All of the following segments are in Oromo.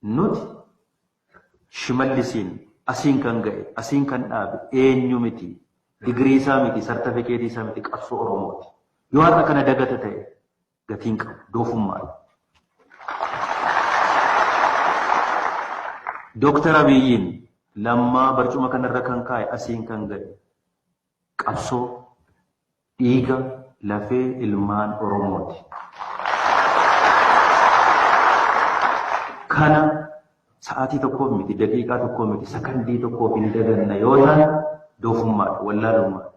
Nuti Shimallisiin asiin kan ga'e, asiin kan dhaabe eenyu miti, digirii isaa miti, sartafikeetii isaa miti, qabsoo Oromooti. Yoo har'a kana dagata ta'e gatiin qabu, doofummaadha. Dooktar Abiyyiin Lammaa barcuma kanarra kan kaa'e asiin kan ga'e qabsoo dhiiga lafee ilmaan Oromooti. Kana sa'aatii tokkoof miti, daqiiqaa tokkoof miti, sakandii tokkoof hin daganna yoo taane doofummaadha, wallaalummaadha.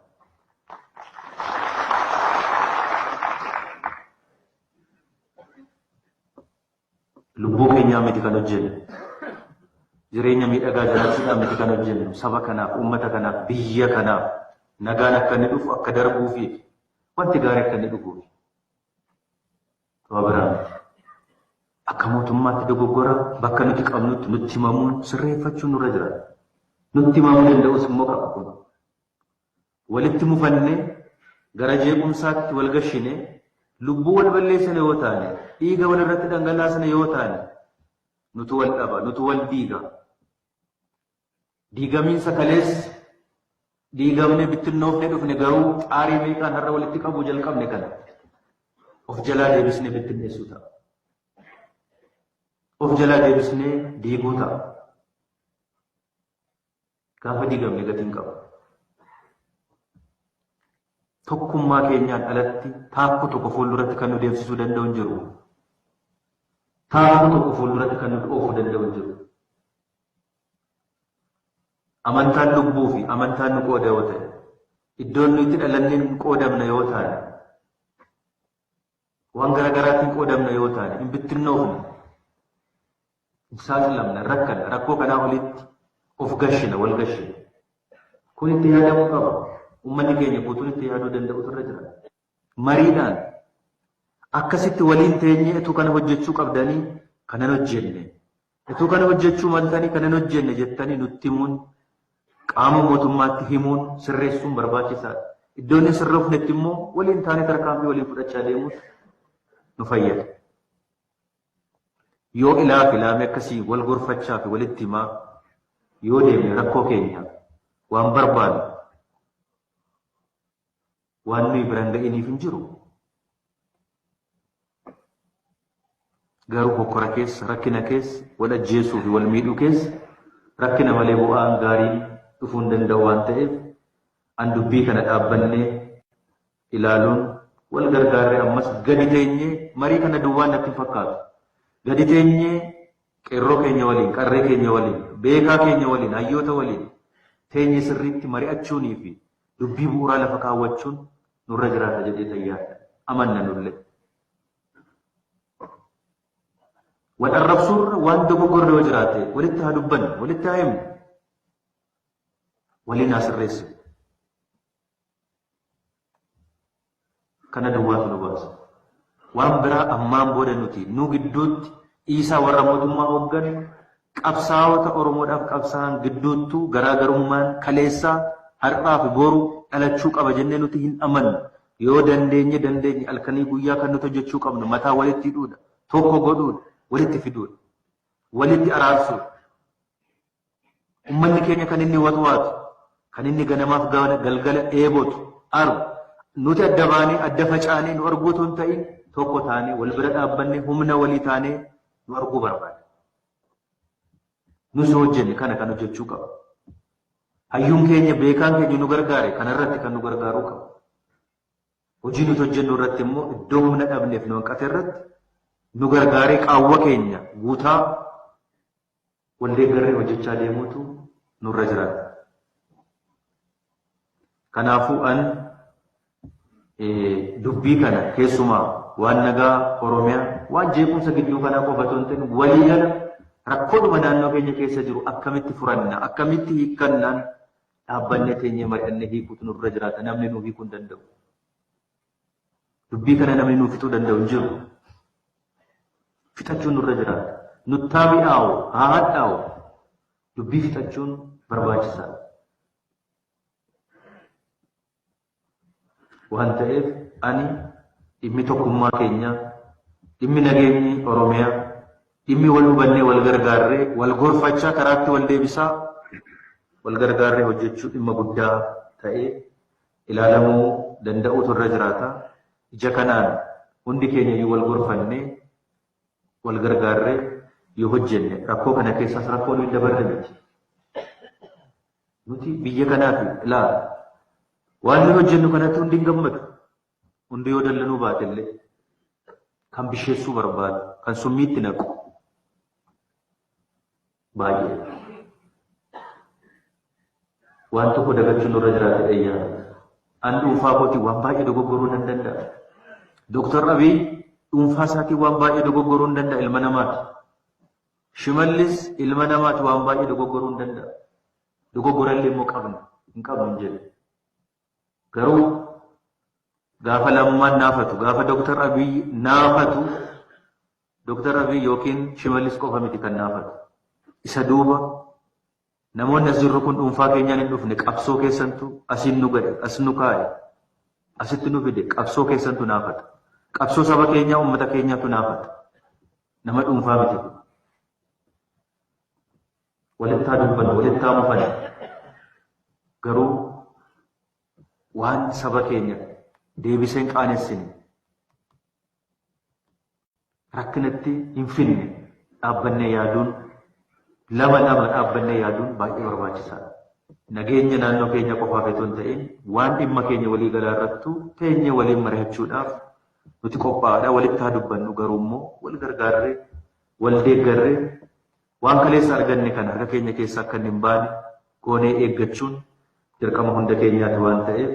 Lubbuu keenyaa miti kan hojjennu. Jireenya miidhagaa jiraachuudhaan miti kan hojjennu. Saba kanaaf, uummata kanaaf, biyya kanaaf nagaan akka inni dhufu akka darbuufi wanti gaarii akka inni dhufuufi. Waa biraa miti. Akka mootummaatti dogoggora bakka nuti qabnutti nutti himamuun sirreeffachuun nurra jira. Nutti himamuu danda'us immoo qaba kun. Walitti mufannee gara jeequmsaatti wal gashine lubbuu wal balleessine yoo taane, dhiiga wal irratti dhangalaasne yoo taane, nutu wal dhaba, nutu wal diiga. Diigamiinsa kaleessa diigamne bittinnoofne dhufne garuu xaarii meeqaan har'a walitti qabuu jalqabne kana of jalaa deebisnee bittinneessuu ta'a. Of jalaa deebisnee diiguu ta'a. Gaafa diigamne gatiin qaba. Tokkummaa keenyaan alatti taakkuu tokko fuulduratti kan nu deemsisuu danda'u hin jiru. Taakkuu tokko fuulduratti kan nu oofuu danda'u hin jiru. Amantaan lubbuu fi amantaan nu qooda yoo ta'e, iddoon nuyi itti dhalanneen qoodamna yoo taane, waan garaagaraatiin qoodamna yoo taane, hin bittinnoofne, hin saaxilamna, hin rakkanna, rakkoo kanaa olitti of gashina, wal gashina. Kun itti yaadamuu qaba. Uummanni keenya guutuun itti yaaduu danda'utu irra jira. Mariidhaan akkasitti waliin teenyee utuu kana hojjechuu qabdanii kanan hojjenne, utuu kana hojjechuu maltanii kanan hojjenne jettanii nutti himuun qaama mootummaatti himuun sirreessuun barbaachisaadha. Iddoon hin sirroofnetti immoo waliin taanee tarkaanfii waliin fudhachaa deemuutu nu fayyada. Yoo ilaa fi ilaamee akkasii wal gorfachaa fi walitti himaa yoo deemne rakkoo keenya waan barbaannu waan nuyi bira hin ga'iniif hin jiru. Garuu hokkora keessa, rakkina keessa, wal ajjeesuu fi wal miidhuu keessa rakkina malee bu'aan gaariin dhufuu hin danda'u waan ta'eef an dubbii kana dhaabbannee ilaaluun wal gargaarree ammas gadi teenyee marii kana duwwaan natti hin fakkaatu. Gadi teenyee qeerroo keenya waliin, qarree keenya waliin, beekaa keenya waliin, hayyoota waliin teenyee sirriitti mari'achuunii fi dubbii bu'uuraa lafa kaawwachuun nurra jiraata jedhee tayyaadha. Amanna nullee. Wal arrabsuurra waan dogoggorre yoo jiraate walitti haa dubbannu, walitti haa himnu, waliin haa sirreessinu. Kana duwwaatu nu baasa. Waan biraa ammaan booda nuti nu gidduutti dhiisaa warra mootummaa hoogganu qabsaa'ota Oromoodhaaf qabsaa'an gidduuttuu garaagarummaan kaleessaa har'aa fi boru dhalachuu qaba jennee nuti hin amannu. Yoo dandeenye dandeenye halkanii guyyaa kan nuti hojjechuu qabnu mataa walitti hidhuudha, tokko godhuudha, walitti fiduudha, walitti araarsuudha. Ummanni keenya kan inni watwaatu, kan inni ganamaaf galgala dheebotu, aru, nuti adda baanee, adda facaanee nu arguu otoo hin ta'in tokko taanee, wal bira dhaabbannee, humna walii taanee nu arguu barbaada. Nus yoo hojjenne kana kan hojjechuu qaba. Hayyuun keenya, beekaan keenya nu gargaare kanarratti kan nu gargaaruu qaba. Hojii nuti hojjennu irratti immoo iddoo humna dhabneef nu hanqate irratti nu gargaaree qaawwa keenya guutaa wal deeggarree hojjechaa deemuutu nurra jiraata. Kanaafuu an dubbii kana keessumaa waan nagaa Oromiyaa waan jeequmsa gidduu kanaa qofa otoo hin ta'in waliigala rakkoodhuma naannoo keenya keessa jiru akkamitti furanna akkamitti hiikkannaan dhaabbannee teenyee mari'annee hiikuutu nurra jiraata namni nuu hiikuu hin danda'u. Dubbii kana namni nuu fixuu danda'u hin jiru. Fixachuun nurra jiraata. Nuttaa mi'aawu, haa hadhaa'u. Dubbii fixachuun barbaachisaadha. Waan ta'eef ani dhimmi tokkummaa keenyaa, dhimmi nageenyi Oromiyaa, Dhimmi wal hubannee wal gargaarree wal gorfachaa karaatti wal deebisaa wal gargaarree hojjechuu dhimma guddaa ta'ee ilaalamuu danda'uutu irra jiraata. Ija kanaan hundi keenya iyyuu wal gorfannee wal gargaarree yoo hojjenne rakkoo kana keessaas rakkoo nuyi dabarre miti. Nuti biyya kanaaf ilaa waan nuyi hojjennu kanatti hundi hin gammadu. Hundi yoo dallanuu baate illee kan bisheessuu barbaadu, kan summiitti naqu baay'ee. Waan tokko dagachuun nurra jiraate dhayyaa. An dhuunfaa kootiin waan baay'ee dogoggoruu nan danda'a. Dooktar Abiy dhuunfaa isaatiin waan baay'ee dogoggoruu hin danda'a, ilma namaati. Shimallis ilma namaati, waan baay'ee dogoggoruu hin danda'a. Dogoggorallee immoo qabna, hin qabnu hin jedhu. Garuu gaafa Lammaan naafatu, gaafa Dooktar Abiy naafatu, Dooktar Abiy yookiin Shimallis qofa miti kan naafatu. Isa duuba namoonni as jirru kun dhuunfaa keenyaan hin dhufne, qabsoo keessantu asiin nu ga'e, as nu kaa'e, asitti nu fide, qabsoo keessantu naafata. Qabsoo saba keenyaa, uummata keenyaatu naafata. Nama dhuunfaa miti kun. Walitti haa dubbannu, walitti haa mufannu. Garuu waan saba keenya deebisee hin qaanessine, rakkinatti hin finne dhaabbannee yaaduun, lama lama dhaabbannee yaaduun baay'ee barbaachisaadha. Nageenya naannoo keenya qofaaf otoo hin ta'in waan dhimma keenya walii galaa irrattuu teenyee waliin mari'achuudhaaf nuti qophaa'aadha. Walitti haa dubbannu, garuu immoo wal gargaarree wal deeggarree waan kaleessa arganne kana harka keenya keessa akka inni hin baane goonee eeggachuun dirqama hunda keenyaati waan ta'eef.